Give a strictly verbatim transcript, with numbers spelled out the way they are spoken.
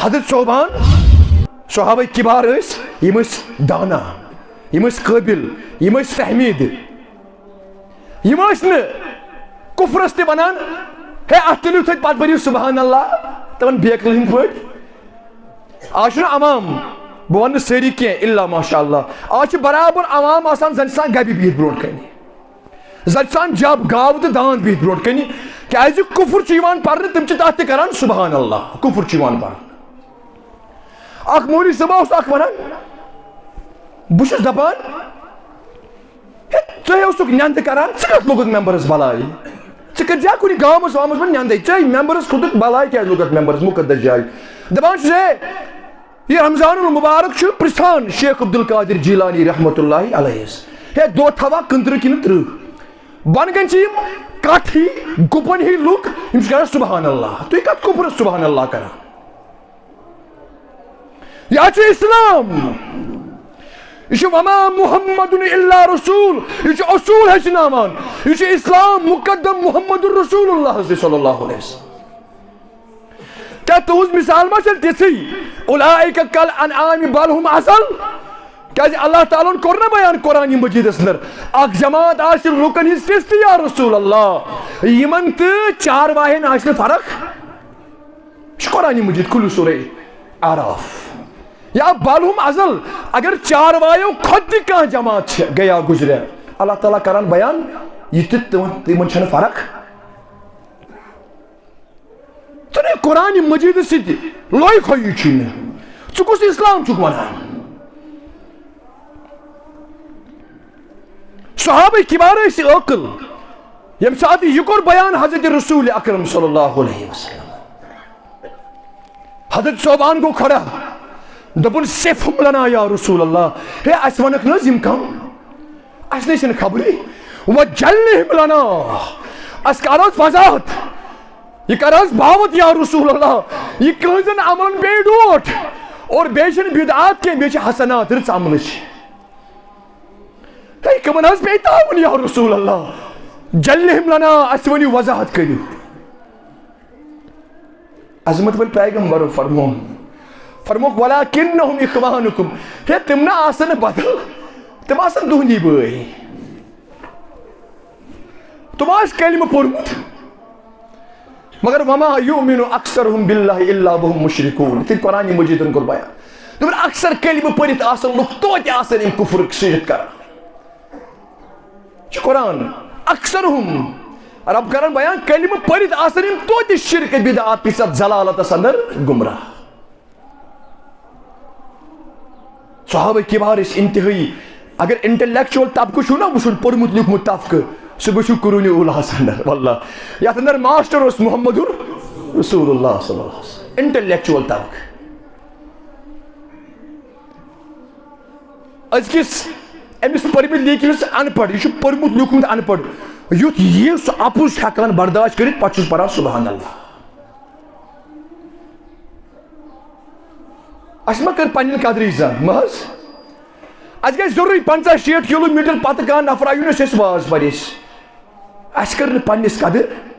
حضرت صوبان، صحابہ کبار ٲسۍ، یِم ٲسۍ دانا، یِم ٲسۍ قٲبِل، یِم ٲسۍ فہمیٖدٕ۔ یِم ٲسۍ نہٕ کُفرس تہِ ونان، "ہے، اتھ تُلِو تُہۍ، پتہٕ پٔرِو سبحان اللہ"، تِمن بیکلن ہٕنٛدۍ پٲٹھۍ۔ آز چھُنہٕ عوام، بہٕ ونہٕ نہٕ سٲری کینٛہہ، الا ماشاء اللہ، آز چھِ برابر عوام آسان زن چھِ آسان گبہِ بِہِتھ برونٛٹھ کنہِ، زن چھِ آسان جب، گاو تہٕ داند بِہِتھ برونٛٹھ کنہِ، کیازِ کُفر چھُ یِوان پرنہٕ، تِم چھِ تتھ تہِ کران سبحان اللہ، کُفر چھُ یِوان پرنہٕ۔ اکھ مولوی صٲب اوس اکھ ونان، بہٕ چھُس دپان، ہے، ژٕ ہے اوسُکھ نیندٕ کران، ژٕ کتھ لوٚگُتھ ممبرس بلاے؟ ژٕ کٔرۍ زِ ہا کُنہِ گامس وامس منٛز نیندے، ژے ممبرس کھوٚتُکھ بلاے کیازِ لوٚگتھ ممبرس مقدس جایہِ؟ دپان چھُس، ہے، یہِ رمضان المبارک چھُ پرژھان شیخ عبدالقادر جیلانی رحمتہ اللہ علیہ۔ ہے، دۄہ تھاوا کٕنترٕہ کِنہٕ ترٕٛہ؟ بۄنہٕ کنہِ چھِ یِم کٹھ ہی، گُپن ہی لُکھ، یِم چھِ کران سبحان اللہ۔ تُہۍ کتھ کُفرس سبحان اللہ کران؟ یا چھُ اسلام، یہِ چھُ وما محمد الا رسول، یہِ چھُ اصول ہیٚچھناوان، یہِ چھُ اسلام مقدم محمد رسول اللہ صلی اللہ علیہ وسلم۔ کیا تُہنٛز مثال ما چھِ تِژھٕے؟ اولئک کل انعام بل هم اضل۔ کیازِ اللہ تعالیٰ ہن کوٚر نہ بیان قرآن مجیدس اندر، اکھ جماعت آسہِ لُکن ہٕنٛز تِژھ تہِ یا رسول اللہ، یِمن تہٕ چارواہن آسہِ نہٕ فرق۔ یہِ چھُ قرآن مجید، کُلو سورہ اعراف۔ یا بل هم اضل، اگر چاروایو کھۄتہٕ تہِ کانٛہہ جماعت چھِ، گٔیا گُزریا، اللہ تعالیٰ کران بیان، یہِ تہِ تِمن، تِمن چھنہٕ فرق۔ ژٕ نے قرآن مجیدس سۭتۍ لوے کھویی چھُے نہٕ۔ ژٕ کُس اسلام چھُکھ ونان؟ صحابہ کبار ٲسۍ عٲقل۔ ییٚمہِ ساتہٕ یہِ کوٚر بیان حضرت رسول اکرم صلی اللہ علیہ وسلم، حضرت صوبان گوٚو کھڑا، دوٚپُن، "صفهم لنا یا رسول اللہ"، ہے، اَسہِ وَنکھ نہٕ حظ یِم کم؟ اَسہِ نَے چھَنہٕ خبرٕے۔ "وجلهم لنا"، اَسہِ کر حظ وضاحت، یہِ کر حظ باوت یا رسول اللہ، یہِ کٔہٕنٛزن عملن پیٚیہِ ڈوٹھ، اور بیٚیہِ چھِنہٕ بدعات کینٛہہ، بیٚیہِ چھِ حسنات، رٕژ عملہٕ چھِ۔ ہے، کمن حظ پیٚیہِ تاوُن یا رسول اللہ؟ "جلهم لنا"، اَسہِ ؤنِو، وضاحت کٔرِو۔ عظمت ول پیغمبر فرمون، فرموک، "ولکنہم اخوانکم"، ہے، تِم نہ آسن نہٕ بدل، تِم آسن تُہنٛدی بٲے۔ تِم آسہِ کلمہٕ پوٚرمُت، مگر "وما یؤمن اکثرهم باللہ الا وهم مشرکون"، تہٕ قرآن مجیدن کوٚر بیان۔ دوٚپُن، اکثر کلمہٕ پٔرِتھ آسن لُکھ توتہِ آسن یِم کُفرُک شرک کران۔ چھُ قرآن، اکثرهم، رب کران بیان، کلمہٕ پٔرِتھ آسن یِم توتہِ شرک، بدعات، پِسَتھ، ضلالتس اندر گمراہ۔ صحابہ کبار ٲسۍ انتہٲئی، اگر انٹلیکچوئل طبقہٕ چھُو نا وٕچھُن، پوٚرمُت لیوٗکھمُت طبقہٕ، سُہ گوٚژھِو قرون اولاہس اندر، واللہ، یتھ اندر ماسٹر اوس محمد رسول اللہ صلی اللہ علیہ وسلم، انٹلیکچوئل طبقہٕ۔ أزکِس أمِس پٔرمٕتۍ لیکھمٕتِس ان پڑھ، یہِ چھُ پوٚرمُت لیوٗکھمُت ان پڑھ، یُتھ یہِ سُہ اپُز چھُ ہٮ۪کان برداشت کٔرِتھ، پتہٕ چھُس پران سبحان اللہ۔ اَسہِ ما کٔر پننٮ۪ن قدرٕچ زن؟ مہ حظ۔ اَسہِ گژھِ ضروٗری پنٛژاہ شیٹھ کِلوٗ میٖٹر پتہٕ کانٛہہ نفر آیہِ نہٕ اَسہِ واز پرِ اَسہِ۔ اَسہِ کٔر نہٕ پننِس قدر